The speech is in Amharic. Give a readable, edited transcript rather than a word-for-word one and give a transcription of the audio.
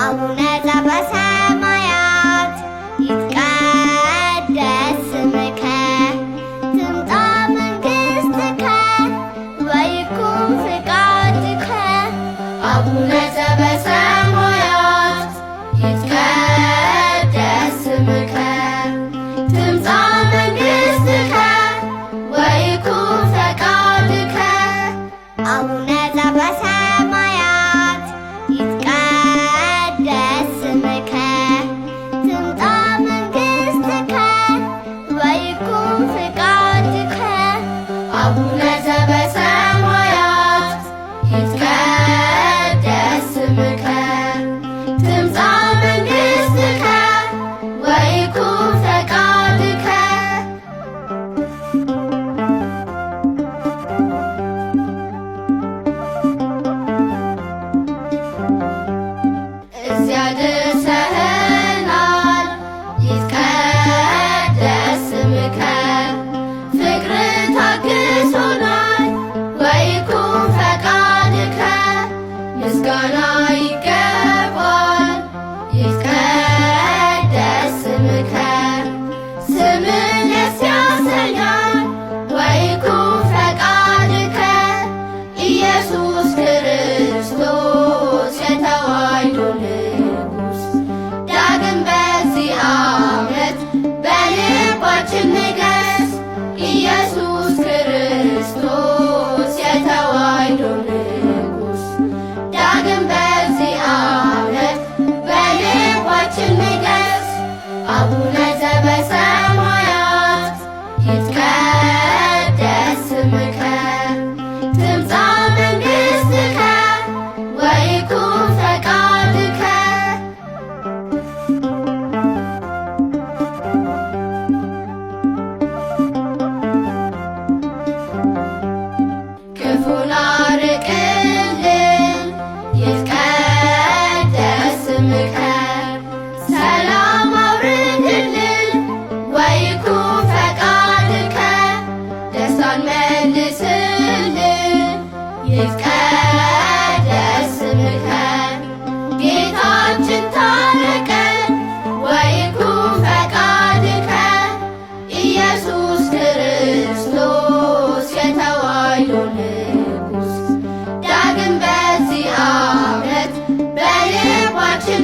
አቡነ ዘበሰማያት ይትቀደስ ስምከ ትምጣ መንግሥትከ ወይኩን ፍቃድከ። አቡነ ዘበሰማያት ይትቀደስ ስምከ ትምጻእ መንግሥትከ ወይኩን ፈቃድከ። አቡነ ዘበሰማያት ይትቀደስ ስምከ ትምጣ መንግሥትከ ወይኩን ፍቃድከ። አቡነ ዘበሰማያት ይትቀደስ ስምከ ትምጻእ መንግሥትከ ወይኩን ፈቃድከ። እዚያ ደርሰህናል፣ ይትቀደስ ስምከ፣ ፍቅር ታግሶናል፣ ወይኩን ፈቃድከ፣ ምስጋና ይገባል፣ ይትቀደስ ስምከ፣ ስምህ ደስ ያሰኛል፣ ወይኩን ፈቃድከ፣ ኢየሱስ ክርስቶስ የተዋሕዶ ንጉሥ፣ ዳግም በዚህ ዓመት በልባችን ንገስ፣ ኢየሱስ ክርስቶስ የተዋሕዶ ንጉሥ፣ ዳግም በዚህ ዓመት በልባችን ንገስ። አቡነ ዘበሰማያት ይትቀደስ ስምከ ትምጻእ መንግሥትከ ወይኩን ፈቃድከ። ክፉን አርቅልን፣ ይትቀደስ ስምከ፣ ሰላም አውርድልን፣ ወይኩን ፈቃድከ፣ ደስታን መልስልን፣ ይትቀደስ ስምከ፣ ጌታችን ታረቀን፣ ወይኩን ፈቃድከ፣ ኢየሱስ ክርስቶስ የተዋሕዶ ንጉሥ፣ ዳግም በዚህ ዓመት በልባችን